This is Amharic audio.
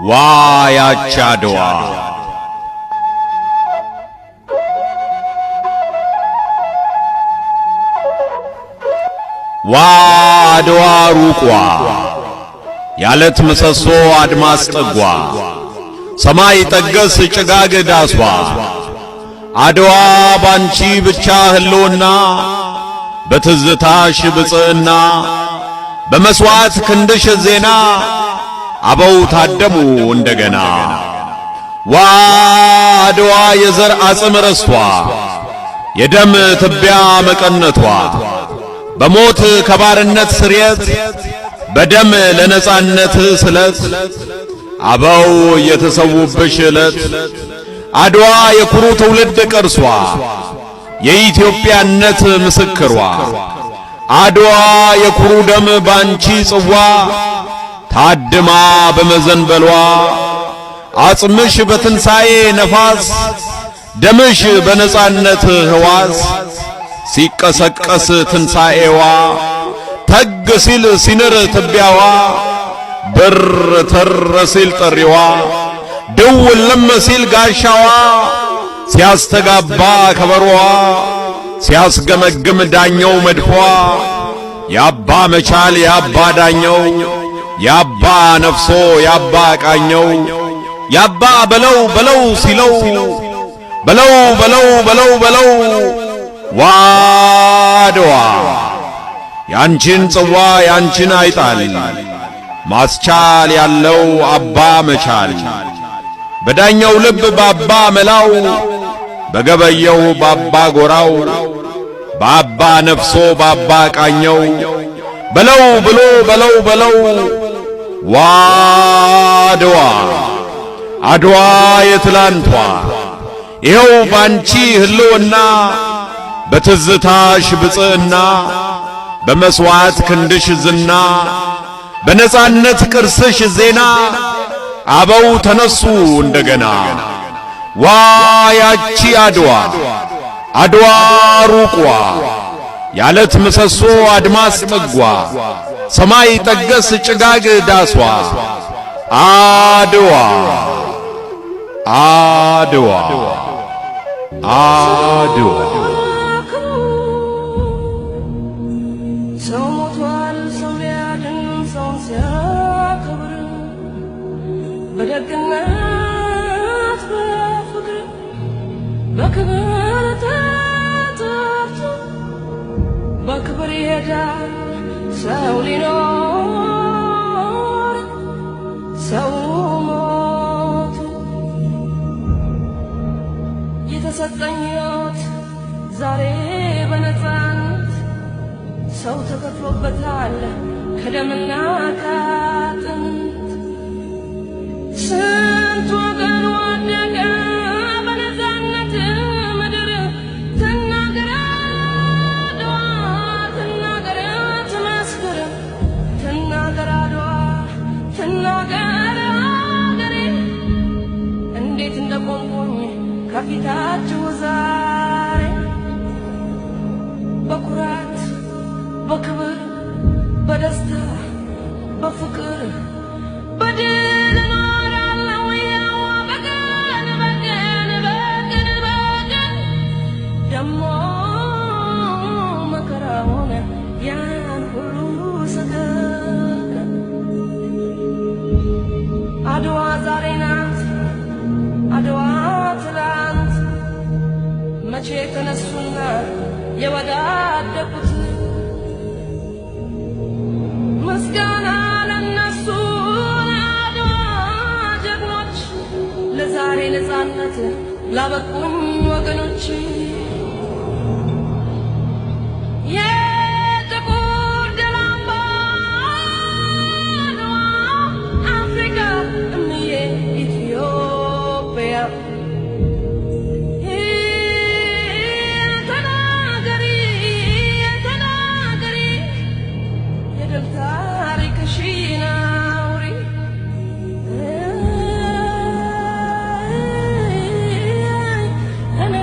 ዋ ያች አድዋ ዋ አድዋ ሩቋ ያለት ምሰሶ አድማስ ጠጓ ሰማይ ጠገስ ጭጋግ ዳሷ አድዋ ባንቺ ብቻ ህልውና በትዝታሽ ብጽዕና በመስዋዕት ክንድሽ ዜና አበው ታደሙ እንደገና። ዋ አድዋ የዘር አጽም ረስቷ የደም ትቢያ መቀነቷ በሞት ከባርነት ስርየት በደም ለነጻነት ስለት አበው የተሰዉብሽ ዕለት አድዋ የኩሩ ትውልድ ቅርሷ የኢትዮጵያነት ምስክሯ አድዋ የኩሩ ደም ባንቺ ጽዋ ታድማ በመዘንበሏ አጽምሽ በትንሣኤ ነፋስ ደምሽ በነጻነት ህዋስ ሲቀሰቀስ ትንሣኤዋ ተግ ሲል ሲንር ትቢያዋ ብር ትር ሲል ጥሪዋ ድውልም ሲል ጋሻዋ ሲያስተጋባ ከበሮዋ ሲያስገመግም ዳኘው መድፏ ያባ መቻል ያባ ዳኘው ያባ ነፍሶ ያባ ቃኘው ያባ በለው በለው ሲለው በለው በለው በለው በለው ዋ አድዋ ያንቺን ጽዋ ያንቺን አይጣል ማስቻል ያለው አባ መቻል በዳኛው ልብ ባባ መላው በገበየው ባባ ጎራው ባባ ነፍሶ ባባ ቃኘው በለው ብሎ በለው በለው ዋ አድዋ አድዋ የትላንቷ ይኸው ባንቺ ህልውና በትዝታሽ ብጽዕና በመስዋዕት ክንድሽ ዝና በነጻነት ቅርስሽ ዜና አበው ተነሱ እንደገና። ዋ ያቺ አድዋ አድዋ ሩቋ ያለት ምሰሶ አድማስ ጥጓ ሰማይ ጠገስ ጭጋግ ዳሷ አድዋ አድዋ አድዋ ሰው ሞቷል፣ ሰው ሊያድን ሰውን ሲያከብር በደግነት በፍቅር በክብር ተጠርቶ በክብር ይሄዳል ሰው ሊኖር ሰው ሞቱ የተሰጠኝ ሕይወት ዛሬ በነፃነት ሰው ተከፍሎበታል ከደምና ከአጥንት። ስንት ወገን ወደቀ በነፃነት ምድር። ትናገር አድዋ ትናገር ትመስክር ትናገር አድዋ ትናገር አገሬ እንዴት እንደቆምኩኝ ከፊታችሁ ዛሬ በኩራት በክብር በደስታ በፍቅር በድል እኖራለሁ ያው በቀን በቀን በቀን በቀን ደሞ መከራውን ያን ሁሉ ሰቀቀን። አድዋ ዛሬ ናት፣ አድዋ ትላንት መቼ ተነሱና የወዳደቁት ምስጋና ለነሱ ለአድዋ ጀግኖች፣ ለዛሬ ነፃነት ላበቁኝ ወገኖች። የጥቁር ደም አምባ አድዋ አፍሪካ እምዬ ኢትዮጵያ ተናገሪ ተናገሪ የድል ታሪክሽን አውሪ። እኔ